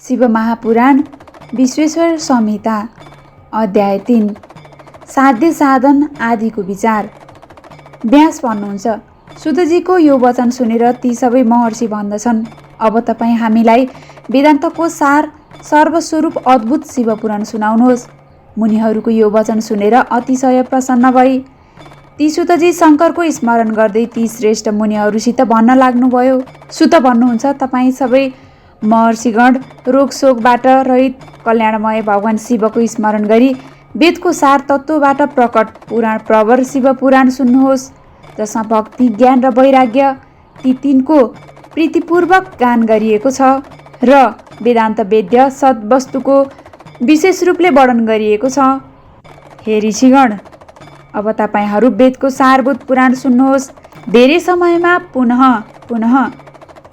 शिव महापुराण विश्वेश्वर संहिता अध्याय 3 साध्य साधन आदिको विचार। व्यास भन्नुहुन्छ, सुतजीको यो वचन सुनेर ती सबै महर्षि भन्दछन्, अब तपाईँ हामीलाई वेदान्तको सार सर्वस्वरूप अद्भुत शिवपुराण सुनाउनुहोस्। मुनिहरूको यो वचन सुनेर अतिशय प्रसन्न भई ती सुतजी शङ्करको स्मरण गर्दै ती श्रेष्ठ मुनिहरूसित भन्न लाग्नुभयो। सुत भन्नुहुन्छ, तपाईँ सबै महर्षिगण रोगशोकबाट रहित कल्याणमय भगवान शिवको स्मरण गरी वेदको सार तत्त्वबाट प्रकट पुराण प्रवर शिव पुराण सुन्नुहोस्, जसमा भक्ति, ज्ञान र वैराग्य ती तीनको प्रीतिपूर्वक गान गरिएको छ र वेदान्त वेद्य सद्वस्तुको विशेष रूपले वर्णन गरिएको छ। हे ऋषिगण, अब तपाईँहरू वेदको सारभूत पुराण सुन्नुहोस्। धेरै समयमा पुनः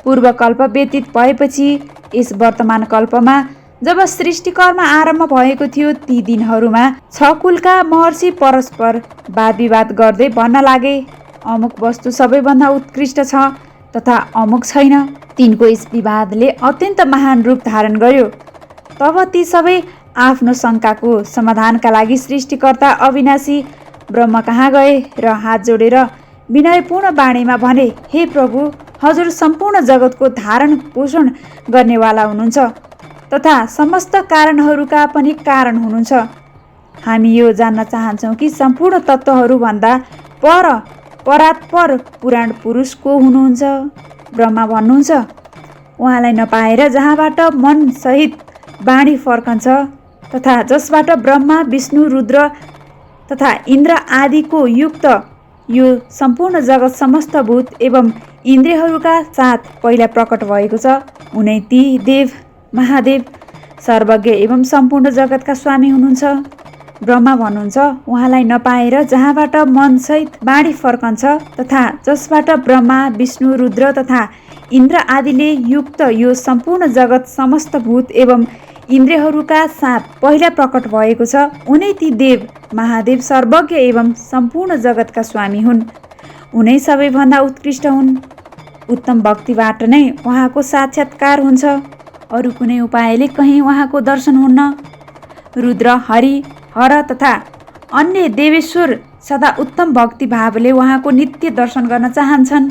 पूर्वकल्प व्यतीत भएपछि यस वर्तमान कल्पमा जब सृष्टिकर्म आरम्भ भएको थियो, ती दिनहरूमा 6 कुलका महर्षि परस्पर वाद विवाद गर्दै भन्न लागे, अमुक वस्तु सबैभन्दा उत्कृष्ट छ तथा अमुक छैन। तिनको यस विवादले अत्यन्त महान रूप धारण गर्यो। तब ती सबै आफ्नो शङ्काको समाधानका लागि सृष्टिकर्ता अविनाशी ब्रह्म कहाँ गए र हात जोडेर विनयपूर्ण बाणीमा भने, हे प्रभु, हजुर सम्पूर्ण जगतको धारण पोषण गर्नेवाला हुनुहुन्छ तथा समस्त कारणहरूका पनि कारण हुनुहुन्छ। हामी यो जान्न चाहन्छौँ कि सम्पूर्ण तत्त्वहरूभन्दा परात्पर पुराण पुरुष को हुनुहुन्छ? ब्रह्मा भन्नुहुन्छ, उहाँलाई नपाएर जहाँबाट मनसहित बाणी फर्कन्छ तथा जसबाट ब्रह्मा, विष्णु, रुद्र तथा इन्द्र आदिको युक्त यो सम्पूर्ण जगत समस्त भूत एवं इन्द्रियहरूका साथ पहिला प्रकट भएको छ, उनै ती देव महादेव सर्वज्ञ एवं सम्पूर्ण जगतका स्वामी हुनुहुन्छ। ब्रह्मा भन्नुहुन्छ, उहाँलाई नपाएर जहाँबाट मनसहित बाणी फर्कन्छ तथा जसबाट ब्रह्मा, विष्णु, रुद्र तथा इन्द्र आदिले युक्त यो सम्पूर्ण जगत समस्त भूत एवं इन्द्रियहरूका साथ पहिला प्रकट भएको छ, उनै ती देव महादेव सर्वज्ञ एवं सम्पूर्ण जगतका स्वामी हुन्। उनै सबैभन्दा उत्कृष्ट हुन्। उत्तम भक्तिबाट नै उहाँको साक्षात्कार हुन्छ, अरू कुनै उपायले कहीँ उहाँको दर्शन हुन्न। रुद्र, हरि, हर तथा अन्य देवेश्वर सदा उत्तम भक्ति भावले उहाँको नित्य दर्शन गर्न चाहन्छन्।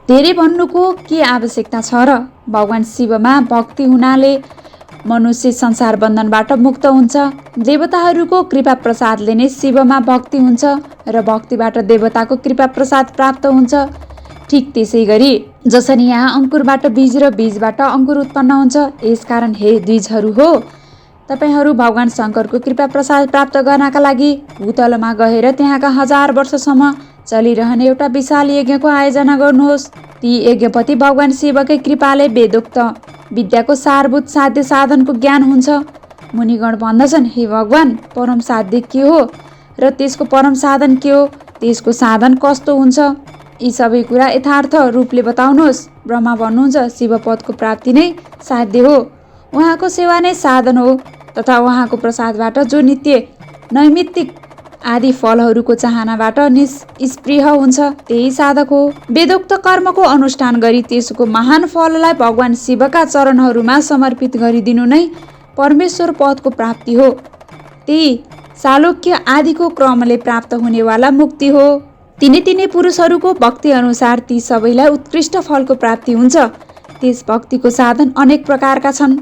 धेरै भन्नुको के आवश्यकता छ र? भगवान शिवमा भक्ति हुनाले मनुष्य संसार बन्धनबाट मुक्त हुन्छ। देवताहरूको कृपा प्रसादले नै शिवमा भक्ति हुन्छ र भक्तिबाट देवताको कृपा प्रसाद प्राप्त हुन्छ। ठिक त्यसै गरी जसरी यहाँ अङ्कुरबाट बीज र बीजबाट अङ्कुर उत्पन्न हुन्छ, यसकारण हे द्विजहरू हो, तपाईँहरू भगवान शङ्करको कृपा प्रसाद प्राप्त गर्नका लागि भूतलमा गएर त्यहाँका 1000 वर्षसम्म चलिरहने एउटा विशाल यज्ञको आयोजना गर्नुहोस्। ती यज्ञपति भगवान शिवकै कृपाले वेदोक्त विद्याको सारभूत साध्य साधनको ज्ञान हुन्छ। मुनिगण भन्दछन्, हे भगवान, परम साध्य के हो र त्यसको परम साधन के हो? त्यसको साधन कस्तो हुन्छ? यी सबै कुरा यथार्थ रूपले बताउनुहोस्। ब्रह्मा भन्नुहुन्छ, शिवपदको प्राप्ति नै साध्य हो, उहाँको सेवा नै साधन हो तथा उहाँको प्रसादबाट जो नित्य नैमित्तिक आदि फलहरूको चाहनाबाट निष्स्पृह हुन्छ, त्यही साधक हो। वेदोक्त कर्मको अनुष्ठान गरी त्यसको महान फललाई भगवान शिवका चरणहरूमा समर्पित गरिदिनु नै परमेश्वर पदको प्राप्ति हो। त्यही सालोक्य आदिको क्रमले प्राप्त हुनेवाला मुक्ति हो। तिनै पुरुषहरूको भक्ति अनुसार ती सबैलाई उत्कृष्ट फलको प्राप्ति हुन्छ। त्यस भक्तिको साधन अनेक प्रकारका छन्,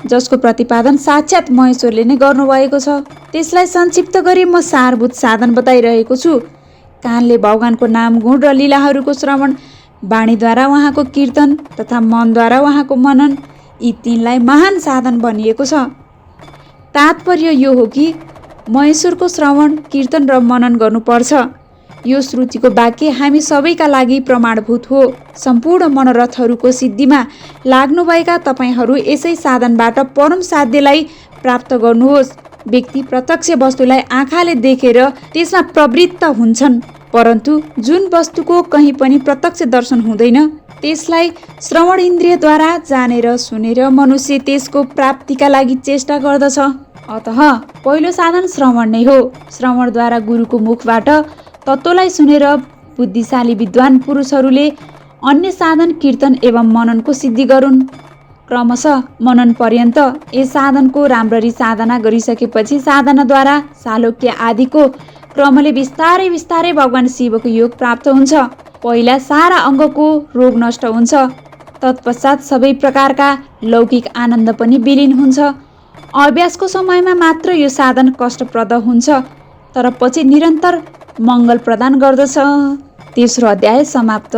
जसको प्रतिपादन साक्षात् महेश्वरले नै गर्नुभएको छ। त्यसलाई संक्षिप्त गरी म सारभूत साधन बताइरहेको छु। कानले भगवानको नाम, गुण र लीलाहरूको श्रवण, वाणीद्वारा उहाँको कीर्तन तथा मनद्वारा उहाँको मनन, यी तीनलाई महान साधन भनिएको छ। तात्पर्य यो हो कि महेश्वरको श्रवण, कीर्तन र मनन गर्नुपर्छ। यो श्रुतिको वाक्य हामी सबैका लागि प्रमाणभूत हो। सम्पूर्ण मनोरथहरूको सिद्धिमा लाग्नुभएका तपाईँहरू यसै साधनबाट परम साध्यलाई प्राप्त गर्नुहोस्। व्यक्ति प्रत्यक्ष वस्तुलाई आँखाले देखेर त्यसमा प्रवृत्त हुन्छन्, परन्तु जुन वस्तुको कहीँ पनि प्रत्यक्ष दर्शन हुँदैन, त्यसलाई श्रवण इन्द्रियद्वारा जानेर सुनेर मनुष्य त्यसको प्राप्तिका लागि चेष्टा गर्दछ। अतः पहिलो साधन श्रवण नै हो। श्रवणद्वारा गुरुको मुखबाट तत्त्वलाई सुनेर बुद्धिशाली विद्वान पुरुषहरूले अन्य साधन कीर्तन एवं मननको सिद्धि गरून्। क्रमशः मनन पर्यन्त यस साधनको राम्ररी साधना गरिसकेपछि साधनाद्वारा सालोक्य आदिको क्रमले बिस्तारै बिस्तारै भगवान शिवको योग प्राप्त हुन्छ। पहिला सारा अङ्गको रोग नष्ट हुन्छ, तत्पश्चात सबै प्रकारका लौकिक आनन्द पनि विलीन हुन्छ। अभ्यासको समयमा मात्र यो साधन कष्टप्रद हुन्छ, तर पछि निरन्तर मङ्गल प्रदान गर्दछ। तेस्रो अध्याय समाप्त।